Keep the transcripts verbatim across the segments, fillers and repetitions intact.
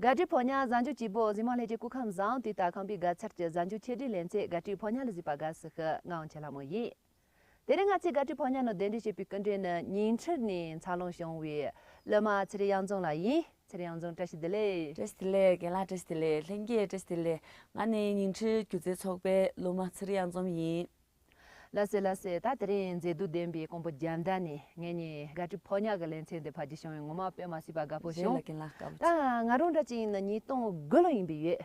དགའ་སྤྲོའི་ཕོ་ཉ་གཟའ་མཇུག་སྐྱིད་པོ། གཟིགས་མོ་ལྷན་རྒྱས་སྐུ་ཁམས་བཟང་། དུས་དང་རྐང་པའི་དགའ་ཚལ་གྱི་གཟའ་མཇུག་ཆེ་སྒྲིག་ལེ་ཚན་དགའ་སྤྲོའི་ཕོ་ཉ་ལ་གཟིགས་པ་དགའ་བསུ་ཞུ། ང་འོང་ཆེ་ལྷ་མོ་ཡིན། དེ་རིང་ང་ཚོའི་དགའ་སྤྲོའི་ཕོ་ཉ་ནང་གདན་འདྲེན་བྱེད་པའི་སྐུ་མགྲོན་ནི་ཉིང་ཁྲི་ནས་འཚར་ལོངས་བྱུང་བའི་སློབ་མ་ཚེ་རིང་གཡང་འཛོམས་ལགས་ཡིན། ཚེ་རིང་གཡང་འཛོམས་བཀྲ་ཤིས་བདེ་ལེགས། བཀྲ་ཤིས་བདེ་ལེགས། རྒན་ལགས་བཀྲ་ཤིས་བདེ་ལེགས། ལྷན་རྒྱས་བཀྲ་ཤིས་བདེ་ལེགས། ང་ནི་ཉིང་ཁྲི་སྒྱུ་རྩལ་ཚོགས་པའི་སློབ་མ་ཚེ་རིང་གཡང་འཛོམས་ཡིན། ལགས་སེ་ལགས་སེ། ད་དེ་རིང་མཛེས་སྡུག་ལྡན་པའི་ཀོང་པོ་རྒྱལ་ཟླ་ནས་ངེད་གཉིས་དགའ་སྤྲོའི་ཕོ་ཉ་གི་ལེ་ཚན་འདི་ཕབ་རྒྱུ་བྱུང་བས་ངོ་མ་དཔེ་མ་སྲིད་པ་དགའ་པོ་རེད་ལ་བྱུང་། རྒན་ལགས། དགའ་པོ། ད་ང་རང་འདྲ་ཅིག་ཡིན་ན་ཉིས་སྟོང་དགུ་ལོ་ཡིན་པས་ཡོད།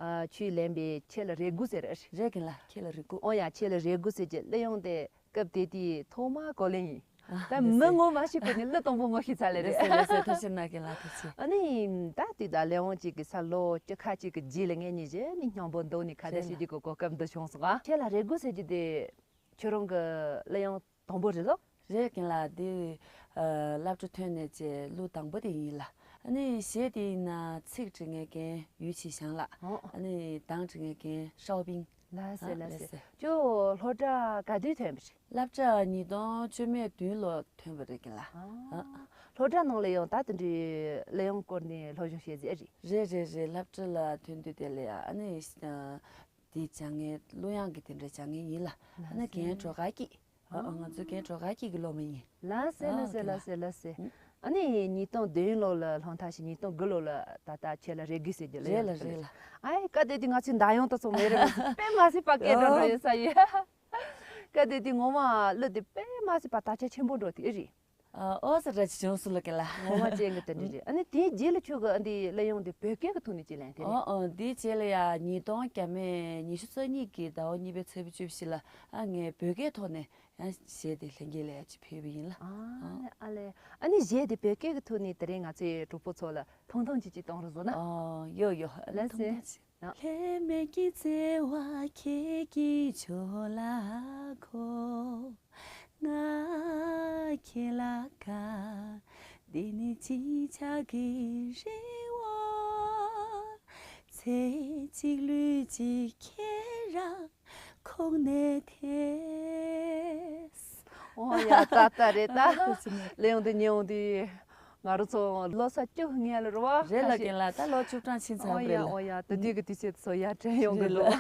ཨ། ཆུས་ལེན་པའི་ཁྱེད་ལ་རེ་སྒུག་ཟེར་རེད། རེད་རྒན་ལགས། ཁྱེད་ལ་རེ་སྒུག། ཨོ་ཡ། ཁྱེད་ལ་རེ་སྒུག་ཟེར་གྱི་གླུ་དབྱངས་དེ་སྐབས་དེ་དུས་ཐོག་མ་གོ་ལེན་ཡིན། ཨ། ད་ལགས་སེ། མི་ངོ་མ་ཤེས་གོང་ནས་གླུ་དང་པོ་ངོ་ཤེས་ཚར་ལེ་རེད། ལགས་སེ་ལགས་སེ། ཐུགས་རྗེ་གནང་རྒན་ལགས། ཐུགས་རྗེ་ཆེ། ཨ་ནི་ད་དུས་ད་གླུ་དབྱངས་གཅིག་གི་ས་ལོ་བཅུ་ཁ་གཅིག་གི་རྗེས་ལ་ངེད་གཉིས་ཀྱིས་ནི་སྙིང་པོ་འདོགས་ནས་ཁ་བརྡ་བྱེད་རྒྱུ་གི་གོ་སྐབས་འདི་བྱུང་སོང་ཨ། ཁྱེད་ལ་རེ་སྒུག་ཟེར་རྒྱུ་དེ་ཁྱོད་རང་གི་གླུ་དབྱངས་དང་པོ་རེད་ལོ། རེད་རྒན་ལགས། འདི་ཨ་སློབ་གྲྭ་ཐོན་ནས་ཀྱི་གླུ་དང་པོ་དེ་ཡིན་ལ། ཨ་ནི་གཞས་དེ་ཡིན་ན་ཚིག་འབྲི་མཁན་རྒན་ཡུས་ཆི་ཞང་ལགས། ཨོ། ཨ་ནི་གདངས་འབྲི་མཁན་རྒན་ཧྲའོ་པིང་། ལགས་སེ། ཨ། ལགས་ལགས་སེ། སེ། ཁྱོད་སློབ་གྲྭ་ག་དུས་ཐོན་པ་རེད། སློབ་གྲྭ་ཉིས་སྟོང་བཅོ་ལྔ་བདུན་ལོ་ཐོན་པ་རེད་རྒན་ལགས། ཨ། ཨ། སློབ་གྲྭ་ནང་ལ་ཡང་ད་དེ་འདྲའི་གླུ་དབྱངས་སྐོར་ནས་སློབ་སྦྱོང་བྱས་ཟེར་རེད། རེད་རེད་རེད། སློབ་གྲྭ་ལ་ཐོན་དུས་དེ་ལ་ཡ་ཨ་ནི་ཨ་དེ་སྦྱང་མཁན་གླུ་དབྱངས་ཀྱི་དེ་འདྲ་སྦྱང་མཁན་ཡིན་ལ། ཨ་ནི་ལགས་སེ། རྒན་གྲོ་དཀར་སྐྱིད། ཨ། ཨ། ང་ཚོ་རྒན་གྲོ་དཀར་སྐྱིད་ཀྱི་སློབ་མ་ཡིན། ལགས་སེ། ཨ། ལགས་སེ། རྒན་ལགས། ལགས་སེ། ལགས་སེ། ཨ་ནི་ཉིས་སྟོང་བདུན་ལོ་ལ་སློབ་མཐར་ཕྱིན། ཉིས་སྟོང་དགུ་ལོ་ལ་ད་ལྟ་ཁྱེད་ལ་རེ་སྒུག་ཟེར་རྒྱུ་ལ་རེད་ལ་ཡོད་རེད་ལ། ཨའི་སྐབས་དེ་དུས་ང་ཚོའི་འདར་ཡོང་ད་ཚོ་མེད་རེད་མ་གཏོགས་དཔེ་མ་སྲིད་པ་སྐད་འགྲོ་འགྲོ་ཡོད་ས་ཡོད། སྐབས་དེ་དུས་ངོ་མ་གླུ་དེ་དཔེ་མ་སྲིད་པ་དར་ཆ་ཆེན་པོ་འགྲོ་དེ་ཨེ་རེད། ཨ། ཨོ་ཙི་ར་ཅི་བྱུང་སུ་ལ་ཀེ་ལ། ངོ་མ་ཅན་གྱི་དེ་འདྲ་རེད། ཨ་ནི་དེའི་རྗེས་ལ་ཁྱོད་ཀྱི་ཨ་འདི་གླུ་དབྱངས་དེ་བོད་སྐད་ཀྱི་ཐོག་ནས་ཅིག་ལེན་དེ་རེད། ཨོ་ཨོ། དེའི་རྗེས་ལ་ཡ་ཉིས་སྟོང་བརྒྱ་མེད་ཉི་ཤུ་རྩ་གཉིས་ཀྱི་ཟླ་བ་གཉིས་པའི་ཚེས་པ་བཅུ་བཞི་ལ་ཨ་ངས་བོད་སྐད་ཐོག་ནས་ཡང་གཞས་དེ་ལྷན་རྒྱས་ལ་ཡ་ཅིག་ཕུལ་བ་ཡིན་ལ། ཨ་ཨ་ལེ། ཨ་ནི་གཞས་དེ་བོད་སྐད་ཀྱི་ཐོག་ནས་དེ་རིང་ང་ཚོའི་གྲོགས་པོ་ཚོ་ལ་ཐུང་ཐུང་ཅིག་ཅིག་གཏོང་རོགས་བཟོ་ན། ཨོ་ཡོ་ཡོ། ཨ་ལེ་ལགས་སེ། ཐུང་ཐུང་ཅིག། ལྷད་མེད་ཀྱི་བརྩེ་བ་ཁྱེད་ཀྱི་ཕྱོགས་ལ་འཁོར། ང་ཁྱེད་ལ་དགའ། འདི་ནི་ཅི་བྱ་གི་རེ་བ། ཚེ་གཅིག་ལུས་གཅིག་ཁྱེད་རང་ཁོག་ནས་ཐལ། ཨོ་ཡ། ད་ད་རེད་ད། ཨ་ཁོ་ཚོ་ནི། གླུ་དབྱངས་དེ་ཉན་འོང་དུས། ང་རང་ཚོ་ལོ་ས་བཅུ་ལྔ་ལ་རེད་བ། རེད་ལ་ཁ་ཤས། རྒན་ལགས། ད་ལོ་བཅུ་གྲངས་ཕྱིན་ཚར་ཨོ་ཡ་རེད་ལ། ཨོ་ཡ། ད་དུས་ཀྱི་དུས་ཚོད་ཚོ་ཡར་དྲན་ཡོང་གི་རེད་འདུག་ལ།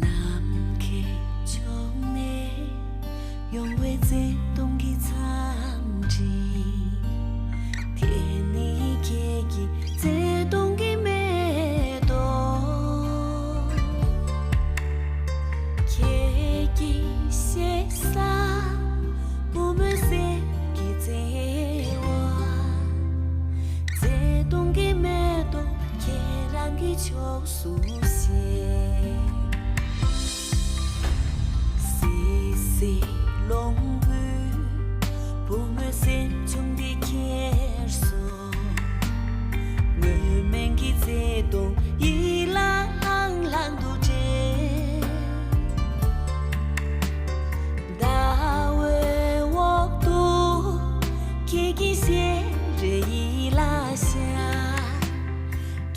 ནམ་མཁའི་ཕྱོགས་ནས་ཡོང་བའི་བརྩེ་དུང་གི་འཚམས་འདྲི། དེ་ནི་ཁྱེད་ཀྱི་བརྩེ་དུང་གི་མེ་ཏོག་ཁྱེད་ཀྱི་ཞེ་ས་བུ་མོའི་སེམས་ཀྱི་བརྩེ་བ། བརྩེ་དུང་གི་མེ་ཏོག་ཁྱེད་རང་གི་ཕྱོགས་སུ་གཤེགས། སི་སི་ལོང་བུའི་བུ་མོའི་སེམས་བྱུང་འདི་ཁྱེར་སོང་། སྔོན་མེད་ཀྱི་བརྩེ་དུང་ཡིད་ལ་ལྷང་ལྷང་དུ་འདྲེན། ཟླ་འོད་འོག་ཏུ་ཁྱེད་ཀྱི་ཞལ་རས་ཡིད་ལ་ཤར།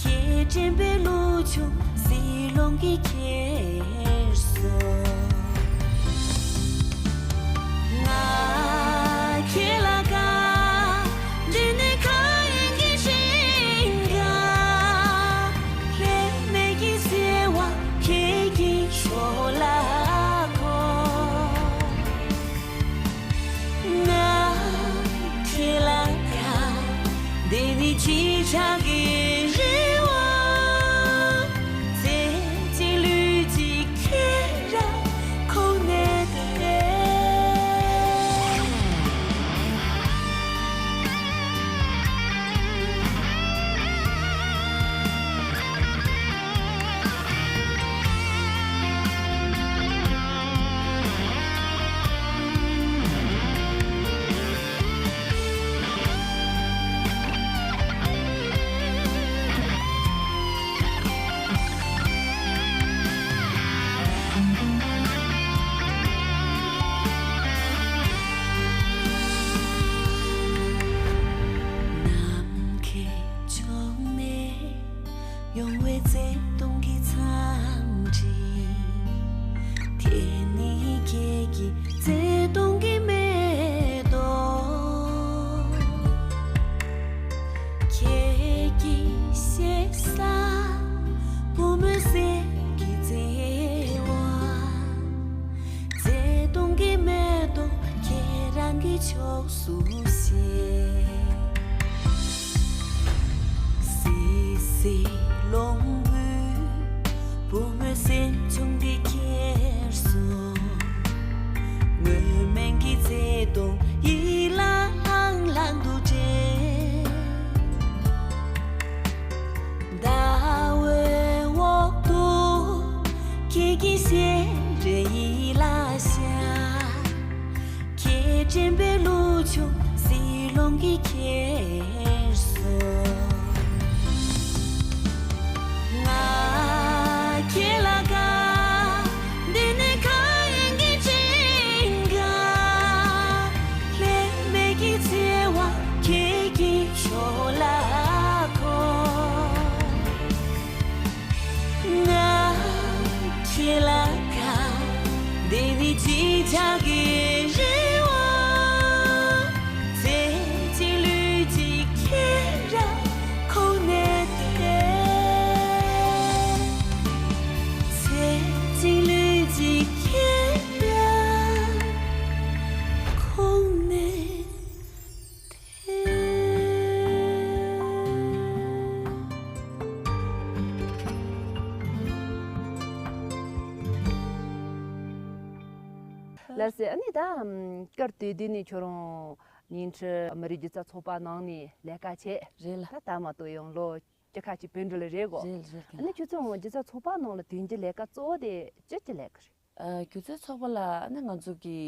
ཁྱེད་དྲན་པའི་གླུ་ཆུང་བསིལ་རླུང་གིས་ཁྱེར་སོང་། ང་ཁྱེད་ལ་དགའ། འདི་ནི་མཁའ་དབྱིངས་ཀྱི་ཞིང་ཁམས། ལྷད་མེད་ཀྱི་བརྩེ་བ་ཁྱེད་ཀྱི་ཕྱོགས་ལ་འཁོར། ང་ཁྱེད་ལ་དགའ། འདི་ནི་ཅི་བྱ་གི་རེ་བ། ཚེ་གཅིག་ལུས་གཅིག་ཁྱེད་རང་ཁོག་ནས་ཐལ། ཕྱོགས་སུ་གཤེགས། སི་སི་ལོང་བུའི་བུ་མོའི་སེམས་བྱུང་འདི་ཁྱེར་སོང་། སྔོན་མེད་ཀྱི་བརྩེ་དུང་ཡིད་ལ་ལྷང་ལྷང་དུ་འདྲེན། ཟླ་འོད་འོག་ཏུ་ཁྱེད་ཀྱི་ཞལ་རས་ཡིད་ལ་ཤར། ཁྱེད་དྲན་པའི་ལུས་ཕྱུང་བསིལ་རླུང་གིས་ཁྱེར་སོང་། ང་ཁྱེད་ལ་དགའ། འདི་ནི་མཁའ་དབྱིངས་ཀྱི་སྤྲིན་དཀར། ལྷད་མེད་ཀྱི་བརྩེ་བ་ཁྱེད་ཀྱི་ཕྱོགས་ལ་འཁོར། ང་ཁྱེད་ལ་དགའ། འདི་ནི་ཅི་བྱ་གི་རེ་བ། ཚེ་གཅིག་ལུས་གཅིག་ཁྱེད་རང་ཁོང་ནས་ཐོན། ཚེ་གཅིག་ལུས་གཅིག་ཁྱེད་རང་ཁོང་ནས་ཐོན། ལགས་སེ། ཨ་ནི་ད་སྐར་དུས་དུས་ནས་ཁྱོད་རང་ཉིང་ཁྲི་མི་རིགས་སྒྱུ་རྩལ་ཚོགས་པ་ནང་ནས་ལས་ཀ་བྱས། རེད་ལ། ད་ད་མ་གཏོགས་ཡང་ལོ་བཅུ་ཁ་ཅིག་བོད་འགྲོ་ལ་རེད་གོ། རེད་རེད། ཨ་ནི་ཁྱོད་ཚོ་སྒྱུ་རྩལ་ཚོགས་པ་ནང་ལ་དུས་རྒྱུན་ལས་ཀ་གཙོ་བོ་དེ་ཅི་ཅི་ལས་ཀ་རེད། ཨ། སྒྱུ་རྩལ་ཚོགས་པ་ལ་ཨ་ནི་ང་ཚོ་གི་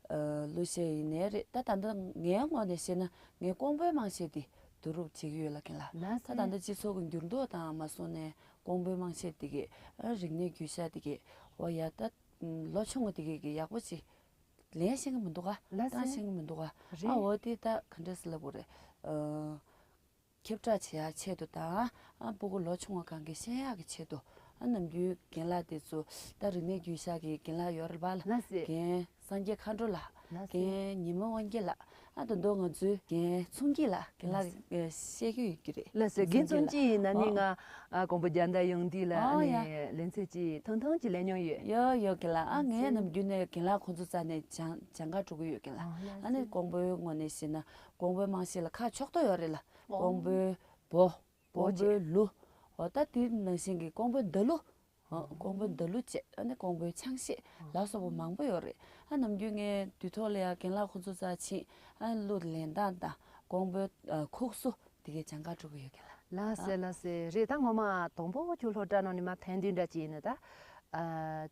ཨ་ལོ་ཤས་ཡིན་ནའི་རེད། ད་ད་ལྟ་ངའི་ངོས་ནས་བཤད་ན་ངས་ཀོང་པོའི་རྨང་གཞི་དེ་བསྡུ་རུབ་བྱེད་ཀྱི་ཡོད་ལ་རྒན་ལགས། ལགས་ད་སེ། ད་ལྟ་སྤྱི་ཚོགས་ཀྱི་འགྱུར་ལྡོག་དང་མ་སོང་ནས་ཀོང་པོའི་རྨང་གཞི་དེ་གས། ཨ། རིག་གནས་རྒྱུད་བཤད་དེ་གས། འོ་ཡ། ད་ལོ་ཆུང་བ་དེ་གས་ཀྱི་ཡག་པོ་ཅིག་ལེན་ཤེས་ཀྱི་མི་འདུག་ག། ལགས་སེ། བཏང་ཤེས་ཀྱི་མི་འདུག་ག། རེད། ཨ། འོ་དེ་ད་ག་འདྲས་ལབ་དགོས་རེད། ཨ། ཁྱབ་བསྒྲགས་བྱེད་ཡག་ཆེད་དུ་དང་། ཨ། སྤུ་གུ་ལོ་ཆུང་བ་གང་གི་ཤེས་ཡག་གི་ཆེད་དུ། ཨ། ནམ་རྒྱུན་རྒན་ལགས་དེ་ཚོ་ད་རིག་གནས་རྒྱུད་བཤད་ཀྱི་རྒན་ལགས་ཡོད་རེད་པ་ལ། ལགས་སེ། རྒན་སངས་རྒྱས་མཁའ་འགྲོ་ལགས། ལགས་སེ། རྒན་ཉི་མ་དབང་རྒྱལ་ལགས། ཨ། ད་དུང་ང་ཚོའི་རྒན་ཚོང་སྐྱིད་ལགས། རྒན་ལགས། ལགས་སེ། ཨ། བཤད་ཀྱི་ཡོད་ཀྱི་རེད། ལགས་སེ། རྒན་ཚོང་སྐྱིད་ཡིན་ན་ནི། ཨ། ང་ཨ་ཀོང་པོ་རྒྱ་མདའ་ཡོང་དུས་ལ། ཨ། ཨ་ནི། ཡ། ལེ་ཚན་གཅིག་ཐུང་ཐུང་ཅིག་ལེན་མྱོང་ཡོད། ཡོད་ཡོད་རྒན་ལགས། ཨ། ལགས་སེ། ངས་ནམ་རྒྱུན་ནས་རྒན་ལགས་ཁོང་ཚོ་རྩ་ནས་སྦྱང་སྦྱང་ག་འགྲོ་གི་ཡོད་རྒན་ལགས། ཨ། ལགས་སེ། ཨ་ནི་ཀོང་པོའི་ངོས་ནས་བཤད་ན་ཀོང་པོའི་རྨང་གཞི་ལ་ཁག་ཆོག་ཏོ་ཡོད་རེད་ལ། ཨོ། ཀོང་པོའི་འབོ། བོ་ཀོང་པོའི་ལུ། འོ། ད་དེ་ནང་བཞིན་གྱི་ཀོང་པོའི་མདའ་ལུ། ཨ། ཀོང་པོའི་མདའ་ལུ་བཅས། ཨ་ནི་ཀོང་པོའི་ཆང་གཞས། ཨ། ལ་སོགས་པ་མང་པོ་ཡོད་རེད། ཨ། ནམ་རྒྱུན་ངས་དུས་ཐོག་ལ་ཡང་རྒན་ལགས་ཁོང་ཚོ་རྩ་ཕྱིན། ཨ། གླུ་ལེན་སྟངས་དང་ཀོང་པོའི་ཨ་ཁུག་སོ་དེ་གའི་སྦྱང་ག་འགྲོ་གི་ཡོད་རྒན་ལགས། ལགས་སེ། ཨ། ལགས་སེ། རེད། ད་ངོ་མ་དང་པོ་ཁྱོད་སློབ་གྲྭ་ནང་ནས་མར་ཐོན་དུས་འདྲ་ཅིག་ཡིན་ན་ད། ཨ།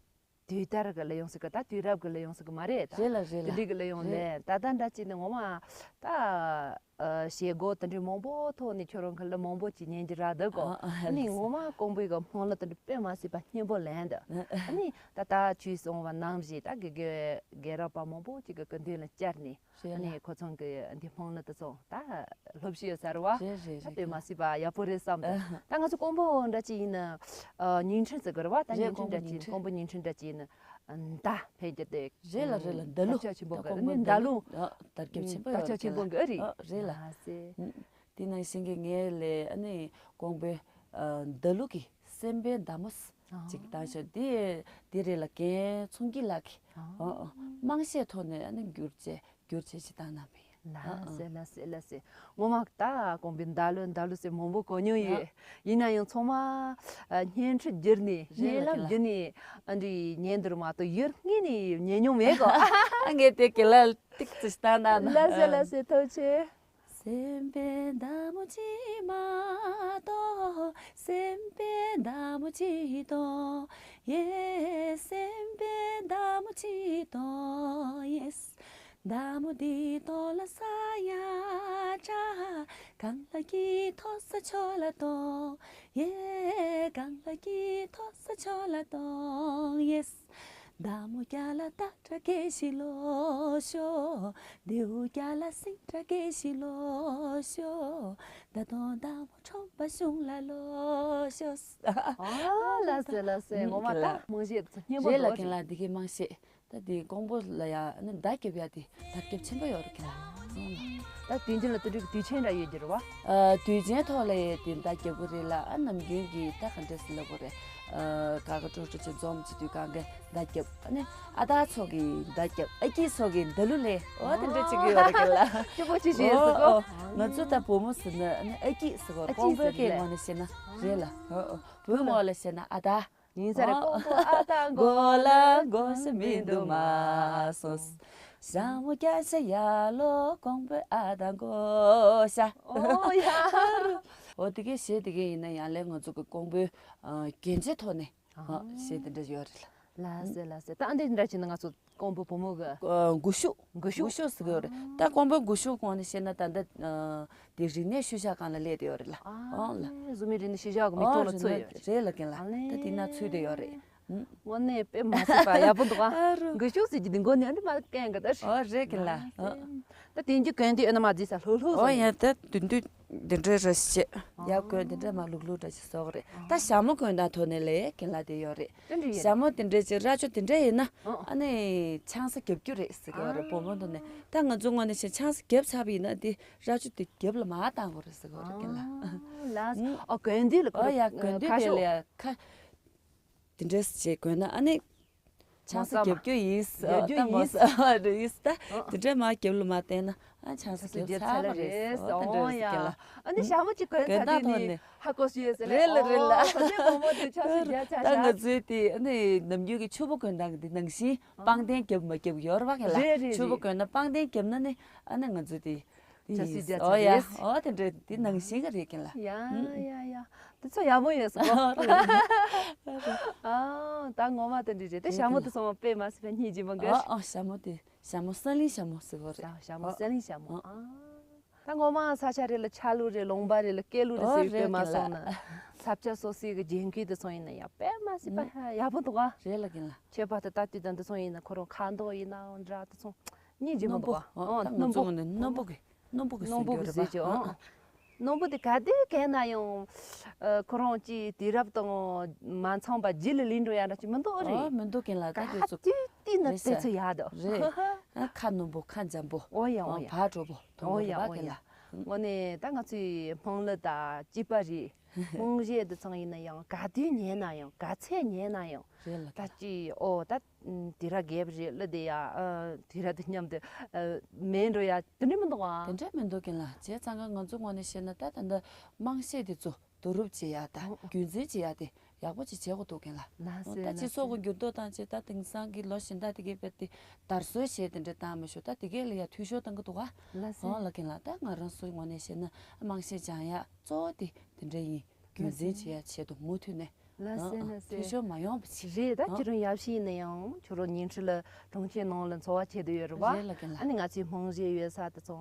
དུས་དར་གི་ལ་ཡོང་སྲིད་གི། ད་དུས་རབས་གི་ལ་ཡོང་སྲིད་གི་མ་རེད་ད། རེད་ལ་རེད་ལ། དེ་འདྲའི་གི་ལ་ཡོང་རེད། ལས་ད་ལྟ་འདྲ་ཅིག་ནི་ངོ་མ་ད། ཨ། བྱེད་སྒོ་དེ་འདྲའི་མང་པོ་ཐོག་ནས་ཁྱོད་རང་གི་ལ་མང་པོ་ཅིག་ཉན་གྱི་རག་འདུག་གོ། ཨ། ཨ། ཨ་ནི། ལགས་སེ། ངོ་མ་ཀོང་པོའི་གི་སྨོན་ལམ་དེ་འདྲ་དཔེ་མ་སྲིད་པ་སྙན་པོ་ལེན་འདུག་ཨ། ཨ་ནི་ད་ལྟ་ཁྱོད་གསུངས་པ་ནང་བཞིན་ད་དགེ་རྒན་རྒན་རབས་པ་མང་པོ་ཅིག་གི་སྐུ་མདུན་ལ་བཅར་ནས། རེད་ལ། ཨ་ནི་ཁོ་ཚང་གི་འདི་སྨོན་ལམ་དེ་ཚོ་ད་སློབ་གཞི་ཡོད་ས་རེད་བ། རེད་རེད། ད་རེད་དཔེ་རེད། མ་སྲིད་པ་ཡག་པོ་རེད་བསམ་འདུག་ཨ། ད་ང་ཚོ་ཀོང་པོ་འདྲ་ཅིག་ཡིན་ན། ཨ། ཉིང་ཁྲི་ཟེར་གི་རེད་བ། ད་རེད། ཉིང་ཁྲི་འདྲ་ཅིག་ཡིན། ཀོང་པོ་ཉིང་ཁྲི། ཀོང་པོ་ཉིང་ཁྲི་འདྲ་ཅིག་ཡིན་ན། མདའ་ཕལ་ཆེར་དེ། རེད་ལ་རེད་ལ། མདའ་ལུ། དར་ཁྱབ་ཆེན་པོ་གི། ད་ཀོང་པོའི་མདའ་ལུ། མདའ་ལུ། ཨ། དར་ཁྱབ་ཆེན་པོ་ཡོད་རེད། དར་ཁྱབ་ཆེན་པོ་གི་རེད། ཨ། རེད་ལ། ལགས་སེ། ཨ། དེ་ནང་བཞིན་གྱི་ངས་ལས་ཨ་ནི་ཀོང་པོའི་ཨ་མདའ་ལུ་གི་སེམས་པའི་མདའ་མོ་ཨ་ཅིག་བཏང་ཤོག་དེ་དེ་རེད་ལ། རྒན་ཚོང་སྐྱིད་ལགས་ཀྱིས། ཨ། ཨ། ཨ། རྨང་གཞིའི་ཐོག་ནས་ཨ་ནི་བསྒྱུར་བྱས་བསྒྱུར་བྱས་ཤིག་བཏང་གནང་བས། ཨ། ལགས་སེ། ཨ། ལགས་སེ། ལགས་སེ། ངོ་མ་ད་ཀོང་པོའི་མདའ་ལུ་མདའ་ལུ་ཟེར་མང་པོ་གོ་མྱོང་ཡོད། ཡིན་ན་ཡང་ཚང་མ་ཨ་བརྙན་འཕྲིན་བརྒྱུད་ནས། རེད་ལ། བརྙན་ལམ་རྒྱུད་ནས་ཨ་འདྲ་ཉན་འདུག་མ་གཏོགས་ཡུལ་དངོས་ནས་ཉན་མྱོང་མེད་གོ། ངས་དེ་གི་ལ་ཏིག་ཙི་བཏང་ན། ལགས་སེ། ཨ། ལགས་སེ། ཐུགས་རྗེ་ཆེ། སེམས་པའི་མདའ་མོ་གཅིག་མ་གཏོགས། སེམས་པའི་མདའ་མོ་གཅིག་གཏོང་། ཡེ། སེམས་པའི་མདའ་མོ་གཅིག་གཏོང་། ཡེ། མདའ་མོ་འདི་ཐོག་ལ་ས་ཡ་བཀྲ། གང་ལ་སྐྱིད་ཐོག་ས་ཕྱོགས་ལ་གཏོང་། ཡེ། གང་ལ་སྐྱིད་ཐོག་ས་ཕྱོགས་ལ་གཏོང་། ཡེ། མདའ་མོ་རྒྱ་ལ་སྟག་སྒྲ་སྐད་བཞིན་ལོག་ཤོག་རྡེའུ་རྒྱ་ལ་སེང་སྒྲ་སྐད་བཞིན་ལོག་ཤོག་མདའ་དང་མདའ་མོ་ཁྲོམ་པ་གཞུང་ལ་ལོག་ཤོག་ཨ། ལགས་སེ། ལགས་སེ། ངོ་མ་ད་རྨང་གཞི་སྙན་པོ་རེད་ལ། འདུག་རྒན་ལགས། འདི་གའི་རྨང་གཞི། ད་དེ་ཀོང་པོ་ལ་ཡ་ཨ་ནི་མདའ་རྒྱབ་ཡ་དེ་དར་ཁྱབ་ཆེན་པོ་ཡོད་རེད་ཁྱེད་ལ། ད་དེང་དུས་ལ་དུས་དུས་ཆེན་འདྲ་ཡོད་ཀྱི་རེད་བ། ཨ་དུས་ཆེན་ཐོག་ལ་ཡ་དེ་མདའ་རྒྱབ་གི་རེད་ལ། ཨ་ནམ་རྒྱུན་གྱི་ད་ག་འདྲས་སེ་ལབ་དགོས་རེད། ཨ་ཀ་ཀ་ཀྲོ་ཀྲོ་ཅིག་འཛོམས་བྱེད་དུས་གང་ག་མདའ་རྒྱབ། ཨ་ནི་ཨ་དར་ཚོ་གིས་མདའ་རྒྱབ། ཨ་སྐྱིད་ཚོ་གིས་མདའ་གླུ་ལེན། འོ་དེ་འདྲ་བྱེད་ཀྱི་ཡོད་རེད་ཁྱེད་ལ། སྐྱིད་པོ་ཅིག་བྱས་སོ་ཨོ་ཀོ། ཨོ་ང་ཚོ་ད་བུ་མོ་ཟེར་ན་ཨ་ནི་ཨ་སྐྱིད་ཟེར་གོ། ཨ་སྐྱིད་ཀོང་པོའི་ཟེར་སྐད་ལེ། ངོས་ནས་བཤད་ན་རེད་ལ། ཨོ་ཨོ་བོད་ངོས་ལ་བཤད་ན་ཨ་དར། ཡིན་ས་རེད། ཨོ་ཀོང་པོ་ཨ་དར་མགོ་ལ་མགོ་ས་མི་འདུག་མ་སོང་། ཞྭ་མོ་སྐྱ་ཤ་ཡ་ལོ་ཀོང་པོའི་ཨ་དར་མགོ་ཤ། ཨོ་ཡ། འོ་དེ་གའི་གཞས་དེ་གའི་ཡིན་ན་ཡང་ལས་ང་ཚོ་གི་ཀོང་པོའི་ཨ་རྒྱན་ཆའི་ཐོག་ནས་ཨ་གཞས་དེ་འདྲ་ཡོད་རེད་ལ། ལགས་སེ་ལགས་སེ། ད་ཨ་འདྲ་འདྲ་བྱས་ན་ང་ཚོ་ཀོང་པོ་བུ་མོ་གི་ཨ་མགོ་གཞུག་མགོ་གཞུག་མགོ་གཞུག་ཟེར་གི་ཡོད་རེད། ད་ཀོང་པོའི་མགོ་གཞུག་ངོས་ནས་བཤད་ན་ད་ལྟ་ཨ་དེ་རིག་གནས་ཤུལ་བཞག་སྒང་ལ་སླེབས་བསྡད་ཡོད་རེད་ལ། ཨ་ཨོ་ལ། བཟོ་མི་རིག་གནས་ཤུལ་བཞག་གི་མིག་ཨོ་ཐོག་ལ་རིག་ཚུད་ཡོད་གནས་རེད། རེད་ལ་རྒན་ལགས། ཨ་ལེ། ད་དེ་ན་ཚུད་བསྡད་ཡོད་རེད། ཨུམ། དངོས་གནས་དཔེ་མ་སྲིད་པ་ཡག་པོ་འདུག་ཨ། ཨ་རོ། མགོ་གཞུག་ཟེར་གྱི་འདི་མགོ་ནས་ཨ་འདྲ་མ་སྐད་འགག་ད། ཨོ་རེད་རྒན་ལགས། ཨོ། ད་དེང་གི་གོན་དེ་ཨ་ན་མ་བརྗེད་ས་ལྷུག་ལྷུག་ཨོ་སོང་ཡ། ད་དུས་དུས་འདི་འདྲའི་ར་ཞིག་བྱེད་ཡག་གོན་འདི་འདྲ་མ་ལྷུག་ལྷུག་འདྲ་ཞིག་བཟོ་གི་རེད། ད་ཞྭ་མོ་གོན་དང་ཐོག་ནས་ལས་རྒན་ལགས་དེ་ཡོད་རེད། དེ་འདྲ་ཡིན། ཞྭ་མོ་དེ་འདྲ་ཅིག་རྭ་ཅོ་དེ་འདྲ་ཡིན་ན་ཨོ། ཨ་ནི་ཆང་ས་རྒྱབ་རྒྱུ་རེད་ཟེར་གི་ཡོད་རེད། ཨ། བུ་མོ་འདུག་ནས་ད་ང་ཚོ་ངོས་ནས་བཤད་ཆང་ས་རྒྱབ་ཚར་བ་ཡིན་ན་དེ་རྭ་ཅོ་དེ་རྒྱབ་ལ་མར་བཏང་དགོས་རེད་ཟེར་གི་ཡོད་རེད་རྒན་ལགས། ཨ་ལགས། ཨོ་གོན་དུས་ལ་ཨོ་ཡ་གོན་དུས་ཁ་དེ་ལ་ཤོག་ཡ་ཁ། དེ་འདྲས་བྱས་དགོས་ན་ཨ་ནི་ཆང་ས་རྒྱབ་རྒྱུ་ཡིན། རྒྱབ་རྒྱུ་ད་ཡིན། ངོ་ས་རེད་ད། ཨ། དེ་འདྲས་མ་རྒྱབ་ལ་མ་བསྟན་ན་ཨ་ཆང་ས་རྒྱབ་ཚར་བ་རེད། ཨོ་དེ་འདྲས་ཟེར་གི་ལ། ཨ་ནི་ཞྭ་མོ་གཅིག་གོན་ཚར་དུས་ནི་ཧ་གོ་ཞུ་ཡོད་ཟེར་ལེ། རེད་ལ་རེད་ལ། ཨོ་ད་ནི་མོ་མོ་དེ་ཆང་ས་རྒྱབ་ཚར་ད་ང་ཤག་ཚོའི་དེ་ཨ་ནི་ནམ་རྒྱུན་གྱི་ཕྱུ་པ་གོན་སྟངས་ཀྱི་དེ་ནང་བཞིན་ཨ། པང་གདན་རྒྱབ་མ་རྒྱབ་ཡོད་རེད་བ་ག་ལ། རེད་རེད་ཕྱུ་པ་རེད། གོན་ན་པང་གདན་རྒྱབ་ན་ནི་ཨ་ནི་ང་ཚོའི་དེ། ཆབ་སྲིད་རྒྱ་ཆ་ཨོ་ཡ། རེད། ཨོ་དེ་འདྲ་དེ་ནང་བཞིན་ག་རེད་ཀྱི་ལ། ཡ་ཡ་ཡ། དེ་ཚོ་ཡག་མོ་ཡོད་སོ། ཨ་ད་ངོ་མ་དེ་འདྲ་རེད། དེ་ཞྭ་མོ་དེ་ཚོ་དཔེ་མ་སྲིད་པ་སྙིང་རྗེ་མོ་འགའ་ཨོ་རེད། ཨོ་ཞྭ་མོ་དེ་ཞྭ་མོ་སན་ལིང་ཞྭ་མོ་ཟེར་གོ་རེད། ཞྭ་མོ་སན་ལིང་ཞྭ་མོ། ཨ་ད་ངོ་མ་ས་ཆ་རེ་ལ་ཆ་ལུགས་རེ་ལུང་པ་རེ་ལ་སྐད་ལུགས་རེ་ཨོ་ཟེར་དཔེ་རེད་མ་ཀྱི་ལ། སོང་ན་ས་ཆ་སོ་སོའི་གི་རྒྱན་གོས་དེ་ཚོ་ཡིན་ན་ཡང་དཔེ་མ་སྲིད་པ་ཡག་པོ་འདུག་ཨ། རེད་ལ་ཀྱི་ལ། ཁྱད་པར་དུ་ད་དུས་ད་འདི་ཚོ་ཡིན་ན་ཁོ་རང་ཁ་མདོག་ཡིན་ནའང་འདྲ་དེ་ཚོ། སྙིང་རྗེ་མོ་སྣུམ་པོ། འདུག་ཨ། ཨོ་ད་ང་སྣུམ་ཚོ་པོ། ངོས་ནས་སྣུམ་པོ་གི་སྣུམ་པོ་གི་སྣུམ་པོ་གི་ཟེར་གྱི་ཨོ། སྣུམ་པོ་དེ་ག་དུས་གན་ན་ཡང་ཁོ་རང་ཅིག་དུས་རབས་དང་མ་འཚམས་པ་རྗེས་ལ་ལུས་འགྲོ་ཡ་འདྲ་ཅིག་མི་འདུག་ཨ་རེད། ཨོ་མི་འདུག་གན་ལ་ད་དེ་ཚོ། ག་དུས་དུས་ན་དེ་ཚོ་ཡག་འདུག་རེད། ཨ་ཁ་སྣུམ་པོ་ཁ་འཇམ་པོ། ཨོ་ཡ་ཨོ་ཡ། བག་དྲོ་པོ་མཐོང་ཨོ་གི་ཡ་རེད་པ་ཨོ་གན་ཡ། ལ། དངོས་གནས་ད་ང་ཚོའི་སྨན་གླུ་དང་བཅས་པ་རེད། སྨན་གཞས་འདི་ཚང་ཡིན་ན་ཡང་ག་དུས་ཉན་ན་ཡང་ག་ཚད་ཉན་ན་ཡང་། རེད་ལ། ད་ཅི་ཨོ་ད་དུས་རབས་རྒས་པ་རེད་ལ་དེ་ཡ་དུས་རབས་དང་མཉམ་དུ་མེད་འགྲོ་ཡ་དེ་འདྲ་མི་འདུག་ཨ། དེ་འདྲ་མི་འདུག་གན་ལ། བྱས་ཙང་ཀ་ང་ཚོ་ངོས་ནས་བཤད་ན་ད་ད་ལྟ་དམངས་གཞས་དེ་ཚོ་བསྡུ་རུབ་བྱེད་ཡ་ད་ཨོ་ཨོ། རྒྱུན་འཛིན་བྱེད་ཡ་དེ་ཡག་པོ་ཅིག་བྱེད་དགོས་འདུག་གན་ལ། ལགས་སེ་ད་ལགས་སྤྱི་ཚོགས་སེ། ཀྱི་འགྱུར་ལྡོག་དང་བཅས་ད་དེང་སང་གི་ལོ་གཞན་དག་དེ་གའི་དཔེ་དེ་དར་སྲོལ་བྱས་དེ་འདྲ་བཏང་མི་ཤོག་ད་དེ་གའི་ལ་ཡ་འཐུས་ཤོར་བཏང་གི་འདུག་ག་ལགས་སེ། ཨོ་ལ་གན་ལ། ད་ང་རང་ཚོའི་ངོས་ནས་བཤད་ན་དམངས་གཞས་སྦྱང་ཡ་གཙོ་བོ་དེ་དེ་འདྲ་ཡིན། རྒྱུན་འཛིན་བྱེད་ཡ་ཆེད་དུ་མུ་མཐུད་ནས། ལགས་སེ་ཨ་ལགས་སེ། འཐུས་ཤོར་མ་ཡོང་བ་ཞིག་རེད་ད། ཨ་ཁྱེད་རང་ཡབ་གཞིས་ནས་ཡང་ཁྱོད་རང་ཉིན་ཁྲི་ལ་གྲོང་ཁྱེར་ནང་ལ་འཚོ་བ་བྱེད་དུ་ཡོད་རེད་བ། རེད་ལ་གན་ལ། ཨ་ནི་ང་ཚོའི་དམངས་གཞས་ཡོད་ས་དེ་ཚོ་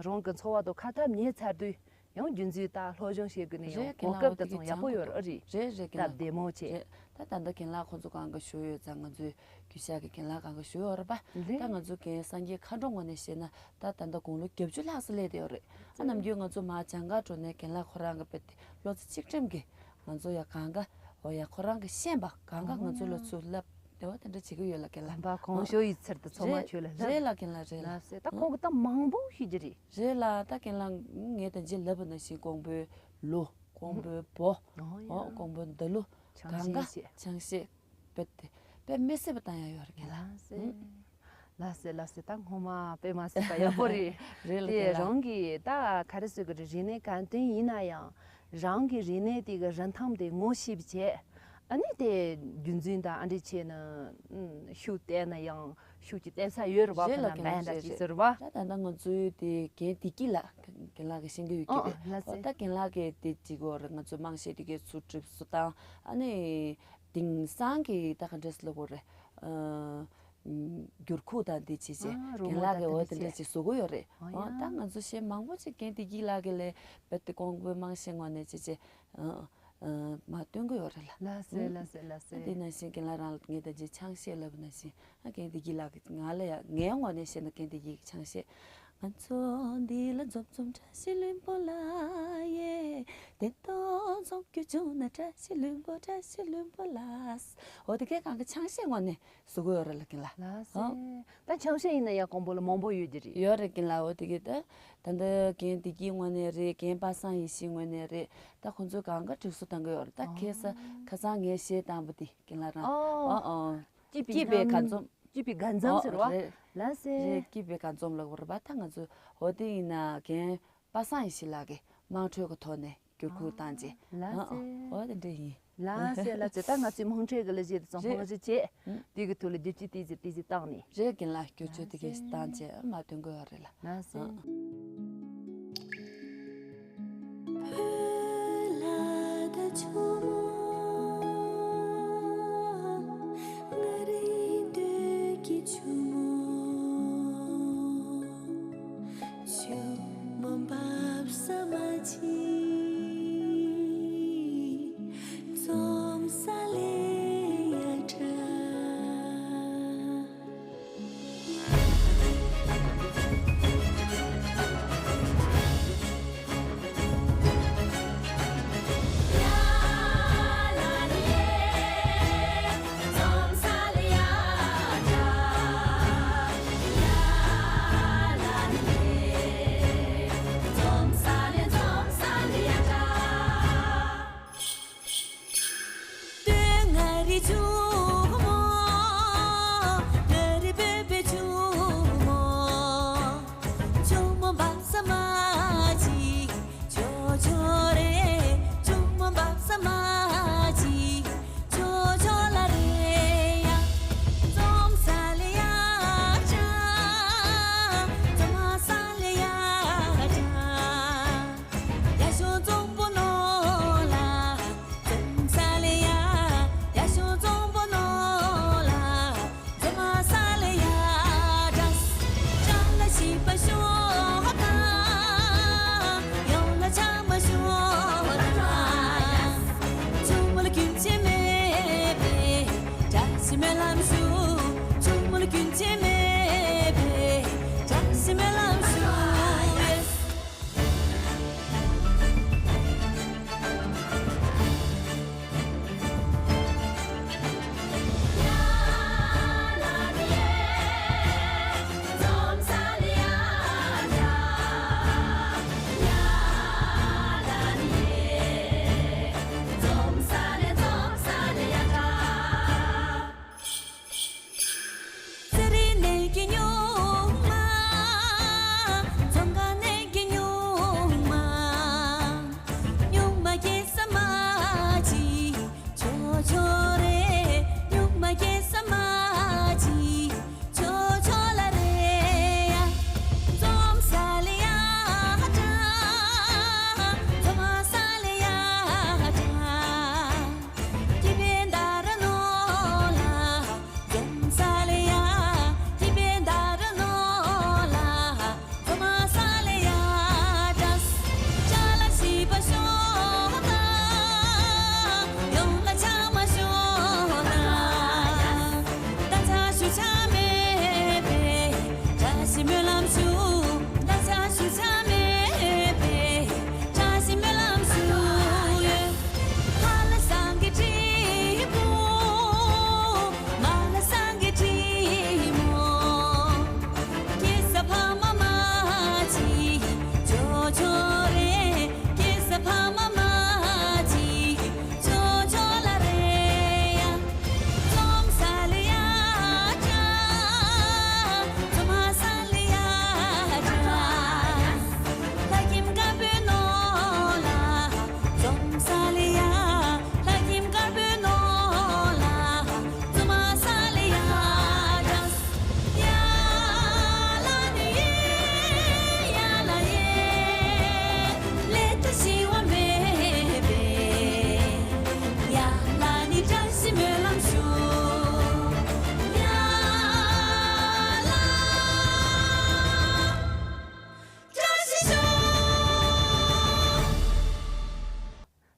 རང་གི་འཚོ་བ་དང་ཁ་ཐབས་ཉེ་ཚར་དུས་ཡང་རྒྱུན་འཛིན་དང་སློབ་སྦྱོང་བྱེད་དགོས་ནས་ཡང་རེད་གོ་གན་ལ། སྐབས་དེ་ཚོ་ཡག་པོ་ཡོད་རེད། རེད་རེད་གན་ལ། སྟབས་བདེ་མོ་བྱས། རེད། ད་ད་ལྟ་གན་ལ་ཁོང་ཚོ་གང་ག་ཞུ་ཡོད་ཙང་ང་ཚོའི་རྒྱུ་ཤ་གི་གན་ལ་གང་ག་ཞུ་ཡོད་རེད་པ། རེད། ད་ང་ཚོ་གན་སངས་རྒྱས་མཁའ་འགྲོ་ངོས་ནས་བཤད་ན་ད་ད་ལྟ་དགུང་ལོ་བརྒྱད་ཅུ་ལྷག་ཙམ་སླེབས་བསྡད་ཡོད་རེད། ཨ་ནམ་རྒྱུན་ང་ཚོ་མར་སྦྱང་གར་འགྲོ་ནས་གན་ལ་ཁོ་རང་གི་དཔེ་དེ་བློ་རྩེ་གཅིག་སྒྲིམ་གྱིས་ང་ཚོ་ཡ་གང་ག་འོ་ཡ་ཁོ་རང་གི་ཤེས་པ་གང་ག་ང་ཚོ་ལ་ཚུར་ལབ་བདེ་བ་དེ་འདྲ་བྱེད་ཀྱི་ཡོད་ལ་གན་ལ། དམ་པ་གོང་ཞུ་ཡི་ཚུལ་དུ་ཚང་མ་ཁྱོད་ལ་ལབ། རེད་ལ་གན་ལ་རེད་ལ། ལབ་སེ་ད་ཁོང་གི་ད་མང་པོ་ཤེས་ཀྱི་རེད། རེད་ལ་ད་གན་ལ་ངས་ད་རྗེས་ལབ་པ་ནང་བཞིན་ཀོང་པོའི་ལོ་ཀོང་པོའི་བོ་ཨོ་ཡ་ཨོ་ཀོང་པོའི་མདའ་ལུ་ཆང་གང་ག་ཤེས་ཆང་ཤེས་དཔེ་དེ་དཔེ་མི་སྲིད་པ་བཏང་ཡ་ཡོད་རེད་གན་ལ། ལགས་སེ། ཨུ། ལགས་སེ་ལགས་སེ། ད་ངོ་མ་དཔེ་མ་སྲིད་པ་ཡག་པོ་རེད། རེད་ལ་དེ་རང་གི་ད་ག་རེ་ཟེར་གི་རེད། རིག་གནས་ག་དུས་ཡིན་ན་ཡང་རང་གི་རིག་གནས་དེ་གི་རིན་ཐང་དེ་ངོ་ཤེས་པ་བྱས། ཨ་ནི་དེ་རྒྱུན་འཛིན་དང་ཨ་འདྲ་བྱས་ན་ཤུགས་བསྟན་ན་ཡང་ཤུགས་ཀྱི་བསྟན་ས་ཡོད་རེད་བ། རེད་ལ་གན་ལ། མེད་འདྲ་རེད་ཅིག་རེད། ཟེར་བ། ད་ད་ལྟ་ང་ཚོའི་དེ་རྒན་བདེ་སྐྱིད་ལགས་གན་ལགས་ཀྱིས་ཤེས་ཀྱི་ཡོད་ཀྱི་རེད། ཨོ་ལགས་སེ། ད་གན་ལགས་ཀྱིས་དེ་ཅིག་གོ་རེད། ང་ཚོ་དམངས་གཞས་དེ་གའི་ཚུར་གྲུབ་སུ་དང་ཨ་ནི། དེང་སང་གི་ད་ག་འདྲས་ལབ་དགོས་རེད། ཨ། འགྱུར་ཁུག་དང་འདི་བྱས་བྱས་ཨ་རོལ་རྒན་མོ་ལགས་ཀྱིས་འོ་དེ་འདྲས་ཅིག་བཟོ་གི་ཡོད་རེད། ཨ་ཡ། ཨོ་ད་ང་ཚོ་གཞས་མང་པོ་ཅིག་རྒན་བདེ་སྐྱིད་ལགས་ཀྱིས་ལས་རྦད་དེ་ཀོང་པོའི་དམངས་གཞས་ངོས་ནས་བྱས་བྱས་ཨ་ཨ་མར་བཏོན་གི་ཡོད་རེད་ལ། ལགས་སེ་ཨུ། ལགས་སེ་ལགས་སེ། ཨ་དེ་ནང་བཞིན་རྒན་ལགས་རང་ལ་ངས་ད་ཅི་ཆང་གཞས་ལབ་པ་ནང་བཞིན་ཨ་རྒན་བདེ་སྐྱིད་ལགས་ཀྱིས་ང་ལ་ཡ་ངའི་ངོས་ནས་བཤད་ན་རྒན་བདེ་སྐྱིད་ཀྱི་ཆང་གཞས། ང་ཚོ་འདི་ལ་འཛོམས་འཛོམས་བཀྲ་ཤིས་ལྷུན་པོ་ལ། ཡེ། བདེན་དོན་འཛོམས་རྒྱུ་བྱུང་ན་བཀྲ་ཤིས་ལྷུན་པོ་བཀྲ་ཤིས་ལྷུན་པོ་ལ། འོ་དེ་གའི་གང་གི་ཆང་གཞས་ངོ་ནས་བཟོ་གི་ཡོད་རེད་ལ་རྒན་ལགས། ལགས་སེ། ཨོ། ད་ཆང་གཞས་ཡིན་ན་ཡ་དཀོན་པོ་ལ་མང་པོ་ཡོད་ཀྱི་རེད། ཡོད་རེད་རྒན་ལགས། འོ་དེ་གའི་ད་ད་འདི་རྒན་བདེ་སྐྱིད་ངོས་ནས་རེད། རྒན་པ་སངས་ཡེ་ཤེས་ངོས་ནས་རེད། ད་ཁོང་ཚོས་གང་ག་སྒྲིག་བཟོ་བཏང་གི་ཡོད་རེད། ད་ཁ་སང་ཁ་སང་ངས་གཞས་བཏང་པ་དེ་རྒན་ལགས་རང་། ཨོ། ཨོ་ཨོ། སྐྱིད་པའི་སྐྱིད་པའི་ཁམས། དགའ་འཛོམས། སྐྱིད་པའི་དགའ་འཛོམས་ཟེར་བ། ཨོ་རེད། ལགས་སེ། རེད། སྐྱིད་པའི་དགའ་འཛོམས་ལ་བར་པ་ད་ང་ཚོ་འོ་དེ་ཡིན་ན་རྒན་པ་སངས་ཡེ་ཤེས་ལགས་ཀྱིས་དམངས་ཁྲོད་ཀྱི་ཐོག་ནས་བསྒྱུར་བཀོད་བཏང་རྗེས། ལགས་སེ། ཨ་ཨ། འོ་དེ་འདྲ་ཡིན། ལགས་སེ་ལགས་སེ། ད་ང་ཚོའི་དམངས་ཁྲོད་ཀྱི་ལ་གཞས་དེ་ཚོ་རེད། དཔང་ཞིབ་བྱས། ཨུ། དེ་གི་ཐོག་ལ་བསྒྱུར་བཅོས་ཏིག་ཙམ་ཏིག་ཙམ་བཏང་ནས། རེད་རྒན་ལགས། བསྒྱུར་བཅོས་དེ་གས་བཏང་རྗེས་མར་ཐོན་དགོས་པ་རེད་ལ། ལགས་སེ། ཨ།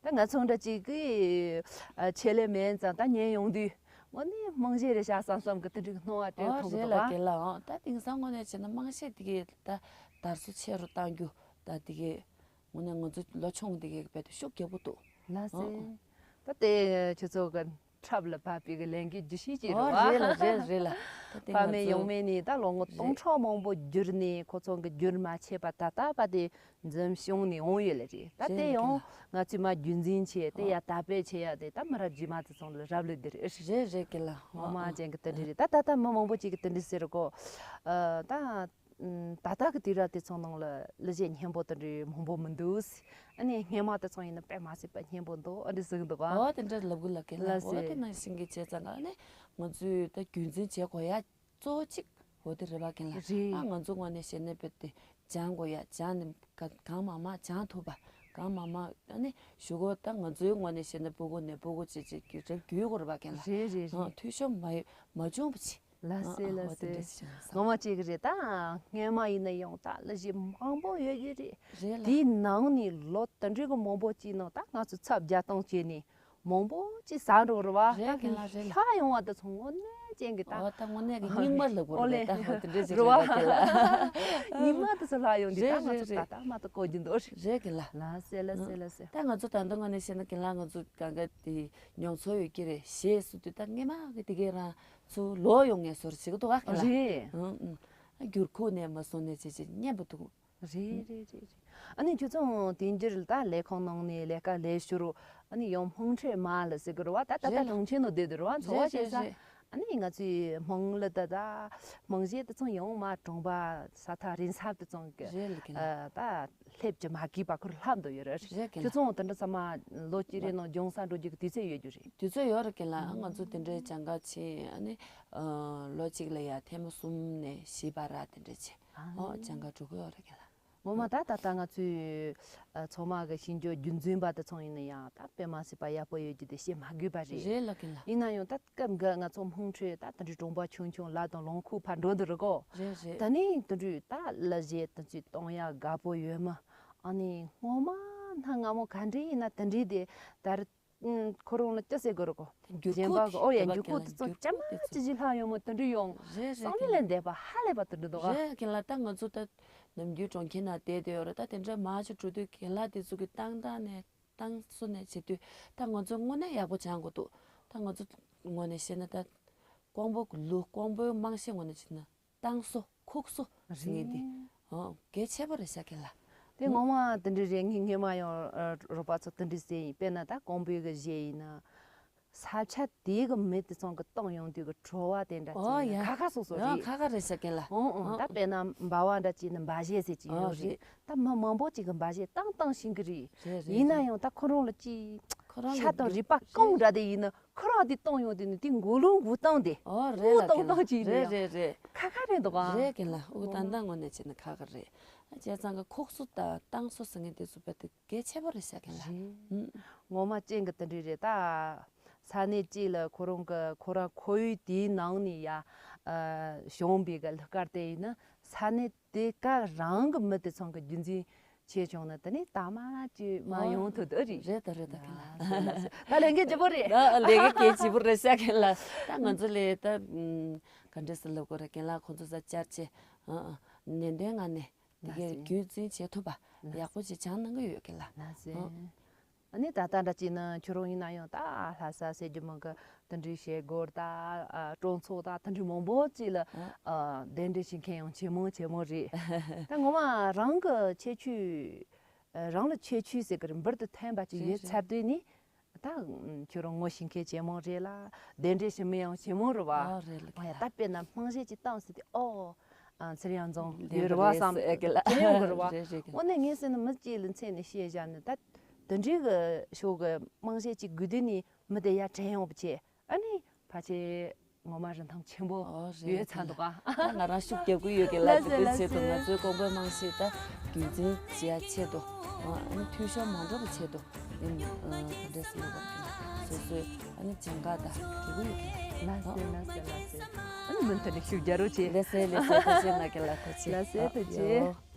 ད་ང་ཚོ་འདྲ་གཅིག་གི་ཨ་ཆེད་ལས་མེད་ཙང་ད་ཉན་ཡོང་དུས་ འོ་ནི་རྨང་གཞི་རེད་ཤག་བསམ་བསམ་གི་དེ་འདྲའི་སྣང་བ་སྤྲད་ཨོ་ཐུབ་རེད་ལ་འདུག་ག་རྒན་ལགས། ཨོ་ད་དེང་སང་དངོས་གནས་བྱས་ན་རྨང་གཞི་དེ་གས་ད་དར་སྲོལ་ཆེ་རུ་གཏང་རྒྱུ་ད་དེ་གས་དངོས་གནས་ང་ཚོ་ལོ་ཆུང་དེ་གས་རྦད་དེ་ཤུགས་རྒྱག་པོ་འདུག་ལ་སེ། ཨོ་ད་དེ་ཁྱོད་ཚོ་གི་འཁྲབ་ལ་བབས་པའི་གི་ལས་འགུལ་རྒྱུ་ཤེས་ཀྱི་རེད་ཨོ་བ། རེད་ལ་རེད་རེད་ལ། ད་དེ་ཕ་ང་མེས་ཚོ་ཡང་མེས་ནས་ད་ལོ་ངོ་སྟོང་རེད་ཕྲག་མང་པོ་བསྒྱུར་ནས་ཁོ་ཚོ་གི་བསྒྱུར་མ་ཆད་པ་ད་ལྟ་བ་དེ་འཛིན་སྐྱོང་ནས་འོང་ཡོད་ལ་རེད། ད་རེད་དེ་ལ་ཡང་རྒན་ལགས། ང་ཚོས་མ་རྒྱུན་འཛིན་བྱས་དེ་ཨོ་ཡ་དར་སྤེལ་བྱེད་ཡ་དེ་ད་མི་རབས་རྗེས་མ་དེ་ཚོ་ལ་རག་ལས་དེ་རེད། རེད་རེད་རྒན་ལགས། ངོ་མ་ཨོ་ཅན་གི་དེ་འདྲ་རེད། ད་ད་ལྟ་མི་མང་པོ་ཅིག་གི་དེ་འདྲ་ཟེར་གོ་ཨ་ད་ད་ལྟ་གི་དུས་རབས་དེ་ཚོ་ནང་ལ་གླུ་གཞས་སྙན་པོ་དེ་འདྲ་མང་པོ་མི་འདུག་ཨ་ནི་སྔོན་མ་དེ་ཚོ་ཡིན་ན་དཔེ་མ་སྲིད་པ་སྙན་པོ་འདུག་ཨ་འདྲ་ཟེར་གི་འདུག་ག་ཨོ་དེ་འདྲ་ལབ་གི་ལབ་གི་ལ་ལ་ཨོ་དེ་ཟེར། ནང་བཞིན་གི་བྱས་ཙང་ཨ་ནི་ང་ཚོས་ད་རྒྱུན་འཛིན་བྱེད་དགོས་ཡ། གཙོ་བོ་གཅིག་འོ་དེ་རེད་པ་རྒན་ལགས། རེད། ཨ་ང་ཚོ་ངོས་ནས་བཤད་ན་རྦད་དེ་སྦྱང་དགོས་ཡ། སྦྱང་ནས་ག་གང་མང་མང་སྦྱང་ཐུབ་པ། གང་མང་མང་ཨ་ནི་གཞུག་གུ་ད་ང་ཚོའི་ངོས་ནས་བཤད་ན་སྤུ་གུ་ནས་སྤུ་གུ་བྱས་བྱས་ཀྱི་རེ་བ་དགོས་རེད་པ་རྒན་ལགས། རེད་རེད་ཨ་རེད། འཐུས་ཤོར་མ་མ་བྱུང་བ་བྱས། ལ་སེ་ཨ་ལ་ཨ་འོ་དེ་སེ། འདྲ་ཞིག་བྱུང་ངོ་མ་ཅིག་རེད། ད་སྔོན་མ་ཡིན་ན་ཡང་ད་གླུ་གཞས་མང་པོ་ཡོད་ཀྱི་རེད། རེད་ལ། དེའི་ནང་ནས་ལོ་དེ་འདྲའི་གི་མང་པོ་ཅིག་ནང་ད་ང་ཚོ་ཚབ་རྒྱག་སྟངས་བྱས་ནས། མང་པོ་ཅིག་ཟ་འགྲོ་རེད་བ། རེད་ད་རྒན་ལགས་རེད་ལ། ལྷག་ཡོང་བ་དེ་ཚོ་དངོས་གནས་ཅན་གྱི་ད། ཨོ་ད་དངོས་གནས་ཀྱི་རྙིང་མ་ལབ་དགོས་ཨོ་ལེ། རེད་ད་ཨོ་དེ་འདྲ་ཞིག་རེད་བ། རེད་ད་རྒན་ལགས། རྙིང་མ་དེ་ཚོ་ལྷག་ཡོང་དུས་ད་རེད་ང་རེད་ཚོ་ད་རེད། ད་མ་ད་གོ་རྒྱུ་འདུག་རེད། རེད་རྒན་ལགས། ལ་སེ་ལ་སེ་ལ་སེ། ད་ང་ཚོ་ད་ལྟ་དངོས་གནས་བཤད་ན་རྒན་ལགས་ང་ཚོ་གང་ག་དེ་མྱོང་ཚོར་ཡོད་ཀྱི་རེད། གཞས་ཟེར་དུས་ད་སྔས་མ་གི་དེ་གའི་རང་ཚོ་ལོག་ཡོང་ངེས་བཟོ་འདྲ་ཞིག་འདུག་ཨ་རྒན་ལགས། རེད། ཨང་ཨང་། འགྱུར་ཁུག་ནས་མ་སོང་ནས་བྱས་བྱས་སྙན་པོ་འདུག་རེད་རེད་རེད་རེད། ཨ་ནི་ཁྱོད་ཚོ་དེང་འདིར་ད་ལས་ཁང་ནང་ནས་ལས་ཀ་ལས་ཞོར་ཨ་ནི་ཡང་དམངས་ཁྲོད་མ་ལ་ཟེར་གི་རེད་བ། ད་ད་ལྟ་རེད་ལ། གྲོང་ཁྱེར་ནང་བསྡད་དུ་རེད་བ། འཚོ་བ་རེད་བྱེད་རེད་ས། རེད། ཨ་ནི་ང་ཚོའི་དམངས་གླུ་ད་ད་དམངས་གཞས་དེ་ཚོ་ཡང་མ་གྲོང་པ་ས་ཐག་རིང་ས་དེ་ཚོ་གི་རེད་ལ་རྒན་ལགས། ཨ་ད་སླེབས་ཀྱི་མ་དགོས་པ་ཁུར་ལྷབ་འདུག་ཡོད་རེད། རེད་རྒན་ཁྱོད་ལགས། ཚོ་དེ་འདྲ་ཚང་མ་ལོ་གཅིག་རེ་ནང་སྦྱོང་ས་འགྲོ་རྒྱུ་གི་དུས་ཚོད་ཡོད་རྒྱུ་རེད། དུས་ཚོད་ཡོད་རེད་རྒན་ལགས། ང་ཚོ་དེ་འདྲའི་སྦྱང་ག་ཕྱིན་ཨ་ནི་ཨ་ལོ་གཅིག་ལ་ཡ་ཐེངས་མ་གསུམ་ནས་བཞི་བར་དེ་འདྲ་བྱས། ཨ་ཨོ་སྦྱང་ག་འགྲོ་གི་ཡོད་རེད་རྒན་ལགས། ངོ་མ་ད་ད་ལྟ་ང་ཚོའི་ཨ་ཚང་མ་གི་ཤེས་འཇོན་རྒྱུན་འཛིན་པ་དེ་ཚོ་ཡིན་ན་ཡང་ད་དཔེ་མ་སྲིད་པ་ཡག་པོ་ཡོད་རྒྱུ་དེ་བཤད་མ་དགོས་པ་རེད། རེད་ལ་རྒན་ལགས། ཡིན་ན་ཡང་ད་སྐབས་འགའ་ང་ཚོ་དམངས་ཁྲོད་ད་དེ་འདྲའི་གྲོང་པ་ཆུང་ཆུང་ལ་དང་ལུང་ཁུག་ཕར་འགྲོ་འདི་རུ་གོ་རེད་རེད། ད་ནི་དེ་འདྲའི་ད་གླུ་གཞས་དེ་ཚོའི་གཏོང་ཡག་དགའ་པོ་ཡོད་མ། ཨ་ནི་སྔོན་མ་ན་སྔ་མོ་ག་འདྲ་ཡིན་ན་དེ་འདྲའི་དེ་ད་རེད། ཨུམ། ཁོ་རང་ལ་ཅི་ཟེར་དགོས་རེད་གོ་འགྱུར་གཞན་པ་ཁུག་གི་ཨོ་ཡ་འགྱུར་ཁུག་དེ་ཚོ་རྒྱ་མ་ཅི་ཅི་ལྷག་ཡོང་མོ་དེ་འདྲ་ཡོང་། རེད་རེད་སང་ཉིན་ལས་འདས་པ་ཧ་ལས་པ་དེ་འདྲ་འདུག་ཨ། རེད་རྒན་ལགས། ད་ང་ཚོ་ད་ནམ་རྒྱུན་གྲོང་ཁྱེར་ནང་བསྡད་བསྡད་ཡོད་རེད། ད་དེ་འདྲ་མ་ཅིག་འགྲོ་དུས་རྒན་ལགས་དེ་ཚོ་གི་བཏང་སྟངས་ནས་བཏང་སོ་ནས་བྱེད་དུས་ད་ང་ཚོ་དངོས་གནས་ཡག་པོ་སྦྱང་དགོས་འདུག་ད་ང་ཚོ་ངོས་ནས་བཤད་ན་ད་ཀོང་པོ་གི་གླུ་ཀོང་པོའི་དམངས་གཞས་ངོས་ནས་བྱེད་ན། བཏང་སོ་ཁུག་སོ་ཟེར་མཁན་དེ་ཨོ་གལ་ཆེ་པོ་རེད་ཤག་རྒན་ལགས། དེ་ངོ་མ་དེ་འདྲ་རེད། ངས་སྔོན་མ་ཡང་ཨ་རོགས་པ་ཚོ་དེ་འདྲ་ཟེར་ཡིན། དཔེར་ན་ད་ཀོང་པོའི་གི་གཞས་ཡིན་ན་ས་ཆ་དེའི་གི་མི་དེ་ཚོ་གི་གཏོང་ཡོང་དུས་གི་བྲོ་བ་དེ་འདྲ་ཨོ་ཅིག་ཡིན་ཡ་ན་ཁ་ཁ་སོ་སོ་ཨོ་རེད། ཁ་ཁ་རེད་ཤག་རྒན་ལགས། ཨོ་ཨོ་ད་ཨོ་དཔེར་ན་འབའ་བ་འདྲ་ཅིག་ཡིན་ན་འབའ་གཞས་ཟེར་གྱི་ཨོ་ཡོད་རེད། རེད། ད་མི་མང་པོ་ཅིག་གི་འབའ་གཞས་བཏང་བཏང་ཤེས་གི་རེད། རེད་རེད་ཡིན་ན་རེད། ཡང་ད་ཁོ་རང་ལ་ཅིག་ཁོ་རང་ལ་ཤ་དང་རུས་པ་རྒྱུག་གང་འདྲ་དེ་ཡིན་ན། ཁོ་རང་དེ་གཏོང་ཡོང་དུས་ནི་དེ་མགོ་ལོག་མགོ་བཏང་དེ། ཨོ་རེད་ལ་གཏོང་རྒན་ལགས། གཏོང་ཅིག་རེད་རེད་རེད། ཁ་ཁ་རེད་འདུག་ག་རེད་རྒན་ལགས། ཨུ་ད་ལྟ་དངོས་གནས་བྱས་ན་ཁ་ཁ་རེད། བྱས་ཙང་གི་ཁུག་སོ་དང་བཏང་སོ་ཟེར་མཁན་དེ་ཚོ་རྦད་དེ་གལ་ཆེ་པོ་རེད་ཤག་རྒན་ལགས། རེད། ཨུ། ངོ་མ་ཅན་གི་དེ་འདྲ་རེད་ད། ས་གནས་གཅིག་ལ་ཁོ་རང་གི་ཁོ་རང་ཁོར་ཡུག་དེའི་ནང་ནས་ཡ། ཨ་བྱུང་བའི་གི་གླུ་གར་དེ་ཡིན་ན་ས་གནས་དེ་ག་རང་གི་མི་དེ་ཚང་གི་རྒྱུན་འཛིན་བྱས་བྱུང་ན་དེ་ནས་ད་མ་ཅིག་མ་ཨོ་ཡོང་ཐུབ་དེ་རེད། རེད་ད་རེད་ད་རྒན་ལགས། ད་ལས་འགན་ལྗིད་པོ་རེད། ད་ལས་འགན་གལ་ཆེ་པོ་རེད་ཤག་རྒན་ལགས། ད་ང་ཚོ་ལས་ད་ག་འདྲས་སེ་ལབ་དགོས་རེད། རྒན་ལགས་ཁོང་ཚོ་ས་བཅར་བྱས་ཨ་ཨ་ནན་ཏན་ངང་ནས་དེ་གའི་རྒྱུན་འཛིན་བྱེད་ཐུབ་པ་ཡག་པོ་ཅིག་སྦྱང་གནང་གི་ཡོད་རྒན་ལགས། ཨ་ནི་ད་ལྟ་འདྲ་ཅིག་ན་ཁྱོད་རང་ཡིན་ན་ཡང་ད་ལྷ་ས་ཟེར་རྒྱུ་མང་གི་དེ་འདྲའི་བྱེད་སྒོར་ད་ཨ་སྤྲོ་ཚོགས་ད་དེ་འདྲའི་མང་པོ་ཅིག་ལ་ཨ་གདན་འདྲེན་བྱེད་མཁན་ཡང་ཇེ་མང་ཇེ་མང་རེད། ད་ངོ་མ་རང་གི་ཁྱད་ཆོས་རང་ལ་ཁྱད་ཆོས་ཟེར་གི་རེད། འབུར་དུ་ཐོན་པ་ཅིག་ཡོད་ཚར་དུས་ནི་ད་ཁྱོད་རང་ངོ་ཤེས་མཁན་ཇེ་མང་རེད་ལ་གདན་འདྲེན་བྱེད་མི་ཡང་ཇེ་མང་རེད་བ། ཨོ་རེད་ལ་ཨོ་ཡ་ད་དཔེར་ན་རྨང་གཞི་ཅིག་བཏང་ཟེར་དུས་ཨོ། ཨ་ཚེ་རིང་རྫོང་ཡོད་རེད་བ་བསམ་ཨེ་ཀི་ལ་དྲན་ཡོང་གི་རེད་བ། རེད་རེད་ཀི་ལ། དངོས་གནས་ངས་ཟེར་ན་མི་གཅིག་ལ་མཚན་ནས་བཤད་བཞག་ནས་ད་དེ་འདྲའི་གི་ཤོག་གི་རྨང་གཞི་གཅིག་དགོས་དུས་ནས་མི་དེ་ཡར་དྲན་ཡོང་བ་བྱས། ཨ་ནི་ཕལ་ཆེར་ངོ་མ་རིན་ཐང་ཆེན་པོ་ཨོ་རེད་ཡོད་ཚར་འདུག་ཨ། ད་ང་རང་ཤུགས་རྒྱག་གི་ཡོད་ཀི་ལ། ལགས་སེ་དེ་ལགས་ཆེད་དུ་ང་སེ། ཚོའི་ཀོང་པོའི་རྨང་གཞི་ད་རྒྱུན་འཛིན་བྱེད་ཡ་ཆེད་དུ་ཨ་ནི་འཐུས་ཤོར་མ་འགྲོ་བ་ཆེད་དུ་ཨ་ནི་ག་འདྲས་སེ་ལབ་དགོས་ཀི་ལ། སོ་སོའི་ཨ་ནི་སྦྱང་ག་ད་རྒྱག་གི་ཡོད་ཀི་ལ། ལགས་སེ་ལགས་སེ་ལགས་སེ། ཨ་ནི་མུ་མཐུད་ནས་ཤུགས་རྒྱག་རོགས་བྱེད། ལགས་སེ་ལགས་སེ། ཐུགས་རྗེ་གནང་ཀི་ལ། ཐུགས་རྗེ། ལགས་སེ་ཐུགས་རྗེ། ཡོ།